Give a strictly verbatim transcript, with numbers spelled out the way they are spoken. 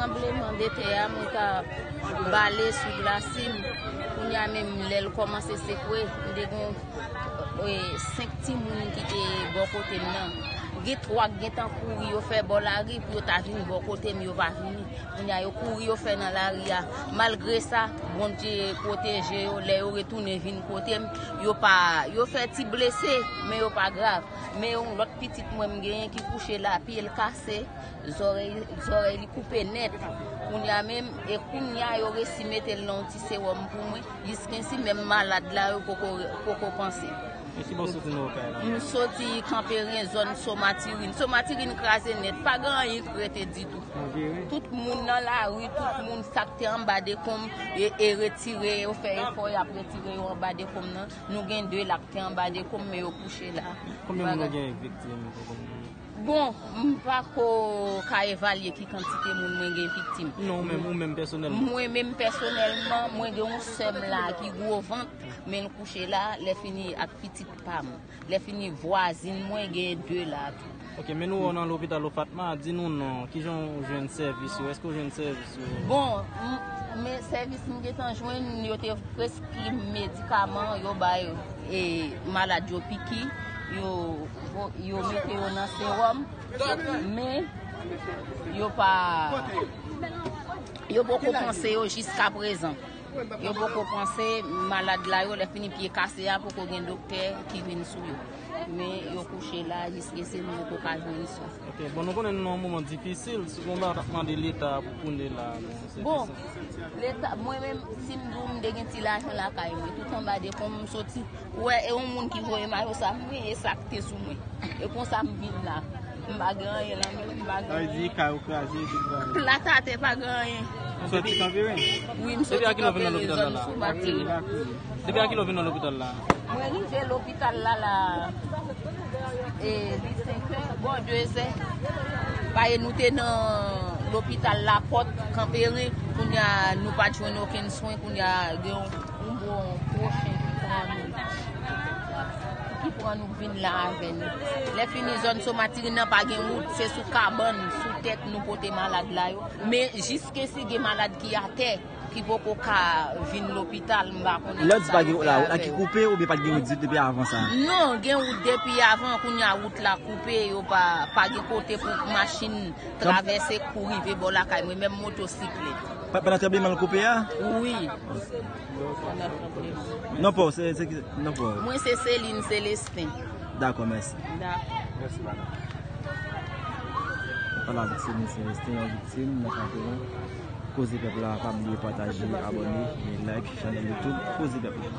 Tranbleman de tè a, mwen ta bale sou glasi m. Kounye a menm, lè l kòmanse sekwe, m te gen, e, senk timoun ki te bò kote m nan. Gen twa k gentan kouri, yo fè bò lari pou yo ta vin bò kote m, yo pa vini. Kounye a, yo kouri, yo fè nan lari a. Malgre sa, Bondye pwoteje yo. Lè yo retounen vin kote m, yo pa, yo fè ti blese, men yo pa grav. Men yon lòt pitit mwen m genyen ki kouche la, pye l kase, zòrèy, zòrèy li koupe nèt. Kounye a menm, e kounye a yo resi mete l nan yon ti sewòm pou mwen, jiskensi menm malad la yo poko, poko panse. E ki bò w soti nan Okay la? M soti Kanperyen, zòn Somatirin. Somatirin kraze nèt, pa gen anyen k rete ditou. Tout moun nan lari, tout moun sa k te anba dekonm, e, e retire, yo fè efò, y ap retire yo anba dekonm nan. Nou gen de la k te anba dekonm, men yo kouche la. Konbyen moun ou gen viktim? Bon, m pa ko ka evalye ki kantite moun mwen gen viktim. Non, ou menm, ou menm pèsonèlman. Mwen menm pèsonèlman, mwen gen yon sè m la ki gwo vant, men l kouche la, lè fini ak pitit pa m. Lè fini vwazin mwen gen de la tou. Ok, men nou wè w nan lopital Ofatma, di nou non, kijan w jwenn sèvis yo, èske w jwenn sèvis yo? Bon, m, men sèvis m gentan jwenn, yo te preskri m medikaman, yo bay, e, malad yo piki, yo, yo mete yo nan sewòm, men yo pa, yo poko panse yo jiskaprezan. Yo poko panse malad la yo, lè fini pye kase a, poko gen doktè ki vin sou yo. Men yo kouche la, jiskese nou poko ka jwenn swen. Ok, bon, nou konnen nou nan yon moman difisil, si gon bagay w t ap mande Leta pou kounye la, bon, se difisil. Bon, Leta, mwen menm, si m di w m te gen ti lajan lakay mwen, tout anba dekonm m soti. Ou wè, e yon moun ki voye mayo sa, mwen, e sa k te sou mwen. E konsa m vin la. M pa gen anyen nan men m, m pa gen anyen. Sa vle di kay ou kraze, tout bagay. Plat atè, pa gen anyen. Ou soti Kanperen? Wi, m soti Kanperen, zòn Somatirin. Depi a kilè w vin nan lopital la? Mwen rive lopital la, la, e, li senk è, bò de zè. Paske nou te nan lopital Lapòt, Kanperen, kounye a, nou pa t jwenn okenn swen, kounye a, gen yon, yon bon pwochen ki pran nou, ki pran nou vin la avè nou. Lè fini zòn Somatirin nan pa gen wout, se sou kabann, sou tèt nou pote malad la yo. Men jiskesi gen malad ki atè, ki poko ka vin lopital, m pa konnen. Lè w di pa gen wout la, wout la ki koupe oubyen pa t gen wout ditou depi avan sa? Non, gen wout depi avan, kounye a wout la koupe, yo pa, pa gen kote pou machin travèse kou rive bò lakay mwen, menm motosiklèt. Pa-, pandan tranbleman l koupe a? Wi. Pandan tranbleman. Non pa w, se, se ki, non pa w? Mwen se Celine Célestin. Dakò, mèsi. Dakò. Mèsi, madanm. Pale avèk Celine Célestin, yon viktim nan Kanperen. Koze Pèp la, pa bliye pataje, abòne, e like chanèl YouTube Koze Pèp la.